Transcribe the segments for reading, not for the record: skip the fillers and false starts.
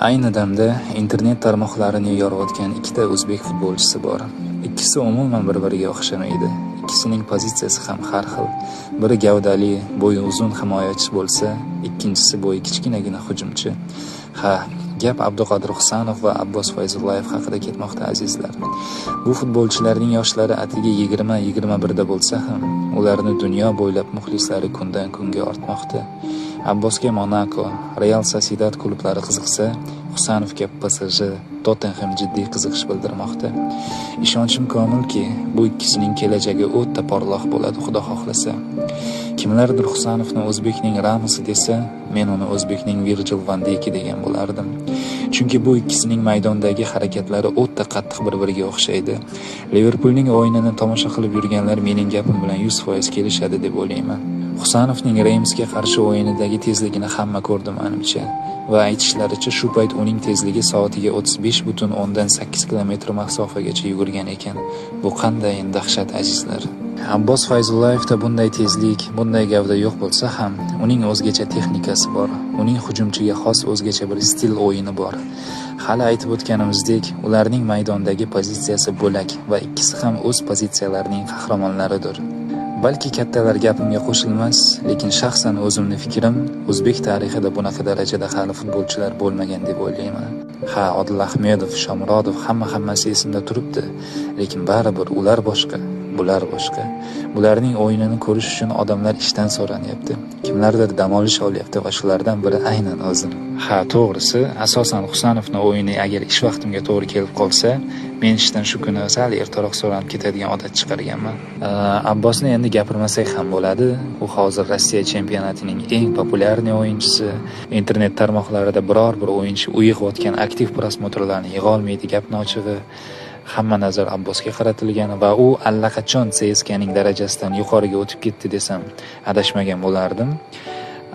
Ayni damda internet tarmoqlarini yoriyotgan ikkita o'zbek futbolchisi bor. Ikkisi umuman bir-biriga o'xshamaydi. Ikkisining pozitsiyasi ham har xil. Biri gavdali, bo'yi uzun himoyachi bo'lsa, ikkinchisi bo'yi kichkinagina hujumchi. Ha, gap Abduqodir Husanov va Abbos Fayzullayev haqida ketmoqda, azizlar. Bu futbolchilarning yoshlari atigi 20-21 da bo'lsa ham, ularni dunyo bo'ylab muxlislari kundan kunga ortmoqda. Abbosga Monako, Real Sociedad klublari qiziqsa, Husanovga PSG, Tottenham jiddiy qiziqish bildirmoqda. Ishonchim komilki, bu ikkisining kelajagi o'ta porloq bo'ladi, Xudo xohlasa. Kimlardir Husanovni o'zbekning Ramosi desa, men uni o'zbekning Virgil van Dayki degan bo'lardim. Chunki bu ikkisining maydondagi harakatlari o'ta qattiq bir-biriga o'xshaydi. Liverpulning o'yinini tomosha qilib yurganlar mening gapim bilan 100% kelishadi deb o'ylayman. Husanovning Reimsga qarshi o'yinidagi tezligini hamma ko'rdi menimcha, va aytishlaricha shu payt uning tezligi soatiga 35,8 kilometr masofagacha yugurgan ekan. Bu qandayin dahshat, azizlar. Abbos Fayzullayevda bunday tezlik, bunday gavda yo'q bo'lsa ham, uning o'zgacha texnikasi bor. Uning hujumchiga xos o'zgacha bir stil o'yini bor. Hali aytib o'tganimizdek, ularning maydondagi pozitsiyasi bo'lak va ikkisi ham o'z pozitsiyalarining qahramonlaridir. Balki kattalar gapimga qo'shilmas, lekin shaxsan o'zimni fikrim, o'zbek tarixida bunaqa darajada hali futbolchilar bo'lmagan deb o'ylayman. Ha, Odil Ahmedov, Shomurodov hammasi esimda turibdi, lekin baribir ular boshqa, bular boshqa. Bularning o'yinini ko'rish uchun odamlar ishdan so'ranyapti. Kimlardir dam olish olyapti va shulardan biri aynan o'zim. Ha, to'g'risi, asosan Husanovni o'yini agar ish vaqtimga to'g'ri kelib qolsa, men ishdan shu kuni sal ertaroq so'ranib ketadigan odat chiqarganman. Abbosni endi gapirmasak ham bo'ladi. U hozir Rossiya chempionatining eng populyarniy o'yinchisi. Internet tarmoqlarida biror bir o'yinchi u yig'ayotgan aktiv prosmotrlarni yig'a olmaydi, gapni ochig'i. Hamma nazar Abbosga qaratilgan va u allaqachon CSKning darajasidan yuqoriga o'tib ketdi desam, adashmagan bo'lardim.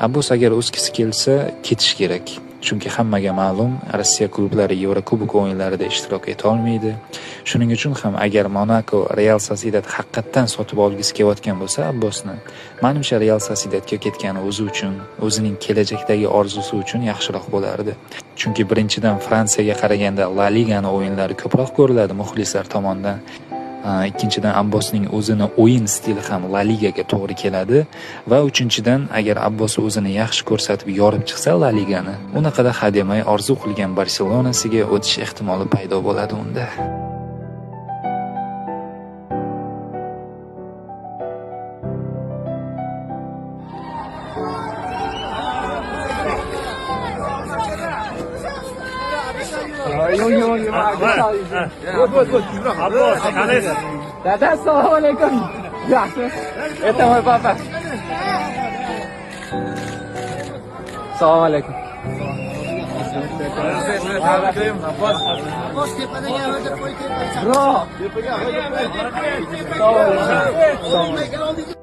Abbos agar o'skisi kelsa, ketish kerak. Chunki hammaga ma'lum, Rossiya klublari Yevrokubok o'yinlarida ishtirok eta olmaydi. Shuning uchun ham agar Monako, Real Sociedad haqiqatdan sotib olgisi kelayotgan bo'lsa Abbosni, menimcha Real Sociedadga ketgani o'zi uchun, o'zining kelajakdagi orzusi uchun yaxshiroq bo'lardi. Chunki birinchidan Fransiyaga qaraganda La Ligani o'yinlari ko'proq ko'riladi muxlislar tomonidan. Ikkinchidan Abbosning o'zini o'yin stili ham La Ligaga to'g'ri keladi va uchinchidan agar Abbos o'zini yaxshi ko'rsatib yorib chiqsa La Ligani, unaqada hademay orzu qilgan Barselonasiga o'tish ehtimoli paydo bo'ladi unda. Abbos, qalaysiz? Dada, assalomu alaykum. Yaxshi. Это мой папа. Assalomu alaykum. Abbos tepadagi Bro. Assalomu alaykum.